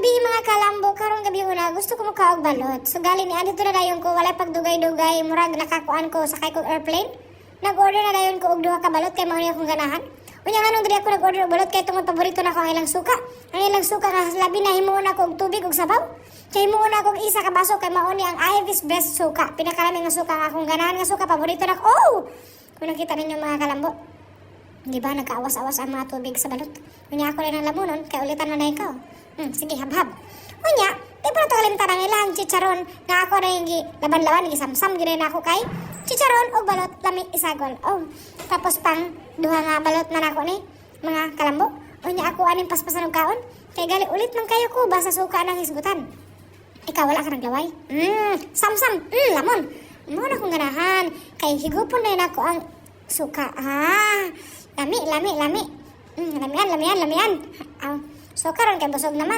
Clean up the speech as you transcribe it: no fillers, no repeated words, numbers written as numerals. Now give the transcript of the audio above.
Gabi, mga kalambo, karong gabi una gusto ko mukaog balot. So gali ni adto na dayon ko, walay pagdugay-dugay, murag nakakuan ko, sakay kog airplane. Nag-order na dayon ko og duha ka balot kay mao ni akong ganahan. Unya nganong diri ako nag-order og balot? Kay tungod paborito nako ang ilang suka. Ang ilang suka nga labi na himuon ako og tubig ug sabaw. Kay himuon ako og isa ka baso kay mao ni ang Ivy's Best suka. Pinakalami nga suka nga akong ganahan nga suka, paborito nako. Oh! Kung nakita ninyo, mga kalambo, di ba nagkaawas-awas ang mga tubig sa balot? Unya ako rin ang lamunon, kay ulitan man na ikaw. Sige, habhab. Unya, di pa na ito kalimtan ang ilang chicharon nga ako na yung laban-laban, gisamsam gina na ako kay chicharon og balot, lami isagol. Oh, tapos pang duha nga balot na nako ni, mga kalambo. Unya ako aning paspasan og kaon, kay gali ulit man kayo ko, basta suka nang hisgutan. Ikaw, wala ka naglaway. Samsam, lamon. Mao na akong ganahan. Kay higupon na ako ang suka. Ah, lami, lami, lami. Lamian, lamian, lamian. Aw. So karon kay busog naman.